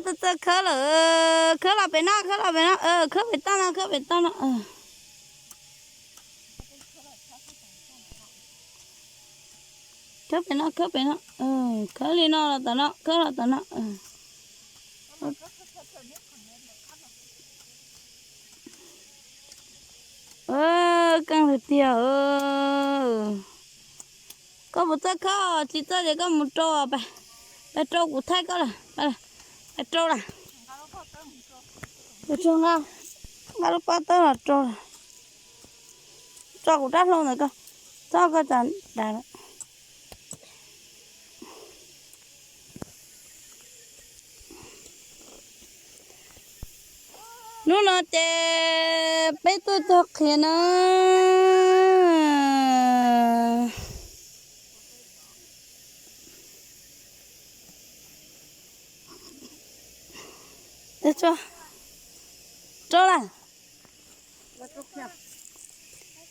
Txawj khawb lawm, khawb los pem no, khawb los pem no, khawb pem toj no, khawb pem toj no. Khawb pem no, khawb pem no, khawb li no los tom no, khawb los tom no. Keej tiag tiag. Koj puas txawj khawb? Tsis txawj ces koj mus rau, pais rau kuv thaij koj lawm. Pais rau lawm. Nqa lub pob tawb los rau lawm. Tso kuv rab hlau ntawm koj, txhob koj tsa dav lawm. Hnub no ces peb tuaj cog qhiav na. Rau lawm.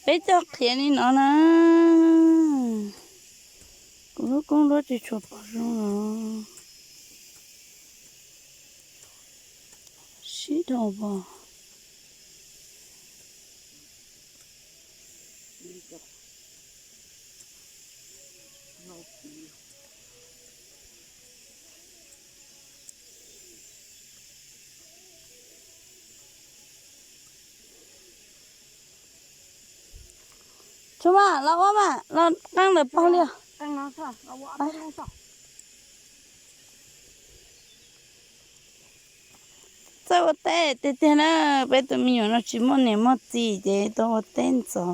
Peb cog qhiav li no na. Kuv lub koob duab tsis tshua pom zoo los sib dhau pom. Tsuag mas los ua mas los qeej ntawm pog li. Txawj ua teb tiag tiag na, peb tus me nyuam no tsis muaj niam muaj txiv ces tau ua teb ntxov.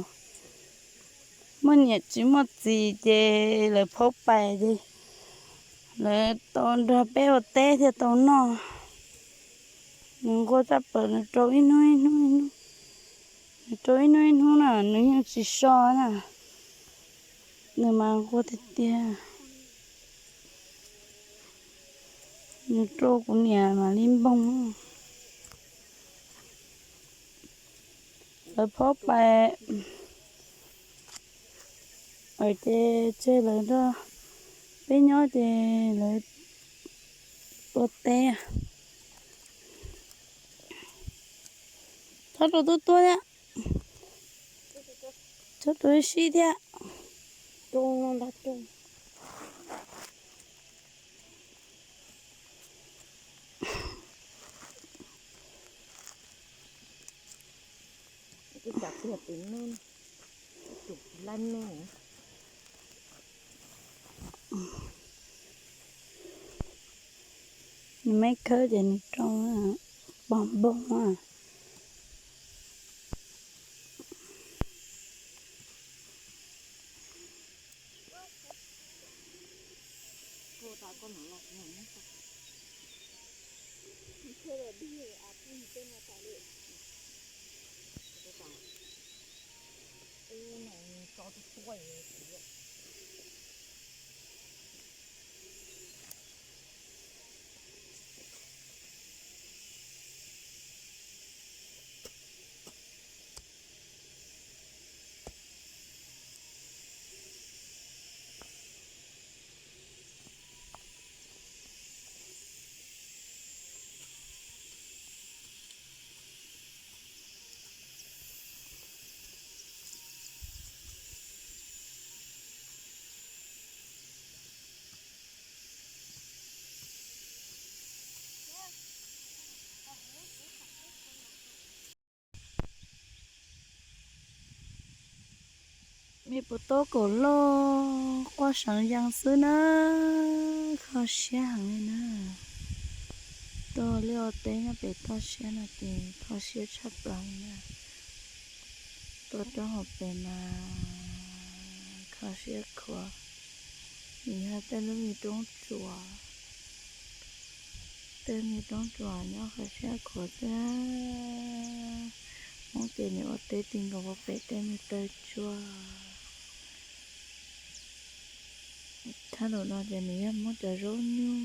Muaj niam tsis muaj txiv ces lawv phaub pais ces lawv tau nrog peb ua teb thiaj tau noj. Nws nquag tshaj plaws, nws rau ib hnub ib hnub ib hnub. Nws rau ib hnub ib hnub na, nws yeej tsis so na. Nws mas nquag tiag tiag. Nws rau kuv niam mam li npoo. Lawv phaub pais, ces tseg lawv nrog peb nyob ces lawv ua teb. Txhob rau tuaj tuaj thiab. Txhob rau ib sib thiab. Nws me khawb ces nws rau pog npoo. Me puas tau kaum loj quaj seev yees xwb na, kho siab heev li na. Tuaj liaj ua teb nyob pem toj siab no ces kho siab tshaj plaws li na. Tuaj rau hauv pem mas kho siab khuav, nws yog tej lub me roob tsuas. Tej me roob tsuas nyob kho siab khuav xwb. Hmoob ces nws ua teb ti nkaus pem tej me taw tsuag. Thaj lus no ces nws yog Hmoob cov zaub nyuj,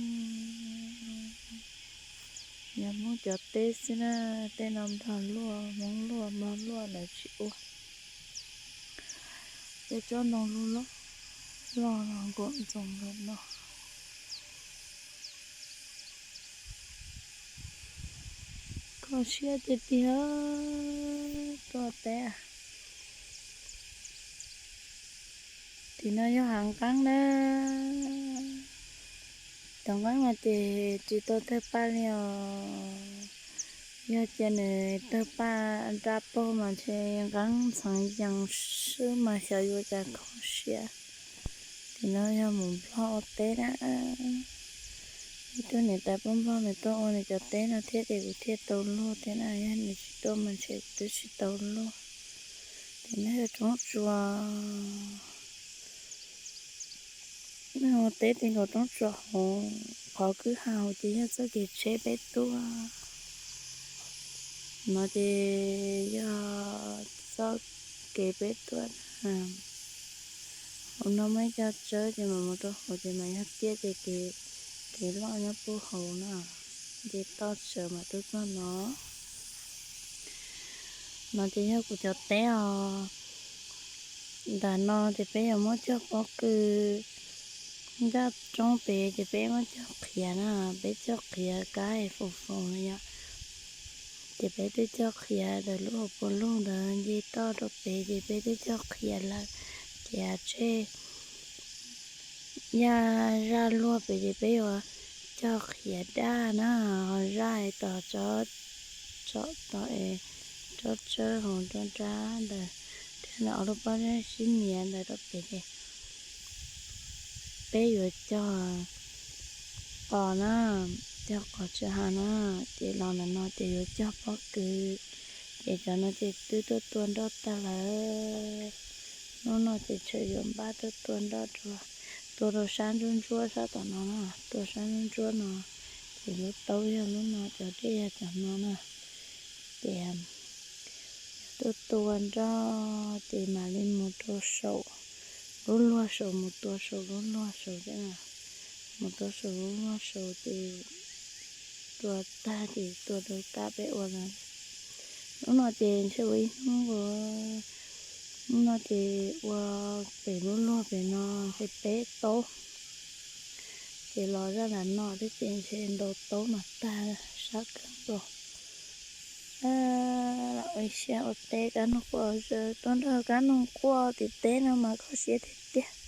yog Hmoob cov teb xwb na. Tej no Nplog luaj, Hmoob luaj, Nplog luaj lawv tsis ua. Tej tsob ntoo loj loj los nkaum ntxoov nkawd no. Kho siab tiag tiag, tuaj teb. Tim no yog hav nqeeb na. Cov nqeeb no ces tsis tau tawg paj li os. Yog cia nws tawg paj rab paug mas ntshe nqeeb ntxheev yees xwb mas xyov yuav cas kho siab. Tim no yog mus Nplog ua teb na. Ib tug niam tais pub Nplog nws tuaj ua nws cov teb no thiab ces kuv thiaj tau luag thiab na, yog nws tsis tuaj mas ntshe kuv twb tsis tau luag. Tim no yog roob tsuas. Ua teb tim nkaus roob tsuas hauv qhov kwj ha hauv ces yog txoj kev tsheb peb tuaj. No ces yog txoj kev peb tuaj na. Hauv no muaj ib co tsawb ces mam mus rau hauv ces mas yog tiaj ces kev, kev loj nyob puag hauv na. Nce toj sawv mas tuaj txog no. No ces yog kuv cov teb os. Ntawm no ces peb yuav muab cog pob kws, ncaj roob pem ces peb muab cog qhiav na, peb cog qhiav kab faus faus no yom. Ces peb twb cog qhiav ntawm lub hauv paus lug ntawd nce toj rau pem ces peb twb cog qhiav lawm. Ces tseg yaj zaj luag pem ces peb yuav cog qhiav daj na, ho zaj tom tsob, tsob tod es tsob tsawb hauv rau nrab ntawd, thiab ntawm ob lub pob zeb sib nias ntawd rau pem ces peb yuav cog qos na, cog qos tsis ha na, ces los ntawm no ces yuav cog pob kws, ces cov no ces twb tuaj tua nroj tag lawm. Hnub no ces tseem yuav npaj tuaj tua nroj dua, tua rau sab ntsuab ntsuab sab tom no na, tua sab ntsuab ntsuab no, ces lub taub yog lub no, cov dej yog cov no na. Ces tuaj tua nroj ces mam li mus rau saum lub luag saum, mus tua saum lub luag saum thiab na. Mus tua saum lub luag saum ces tua tag ces tua rau kab peb ua lawm. Hnub no ces ntshe ua ib hnub, hnub no ces ua pem lub luag pem no ntshe peb taub. Ces los zaj nram no thiab ces ntshe ntau taub mas tag sab kawg nkaus. Lam ua ib siab ua teb kab noog quaj, tuaj nrog kab noog quaj tim teb no mas kho siab tiag tiag.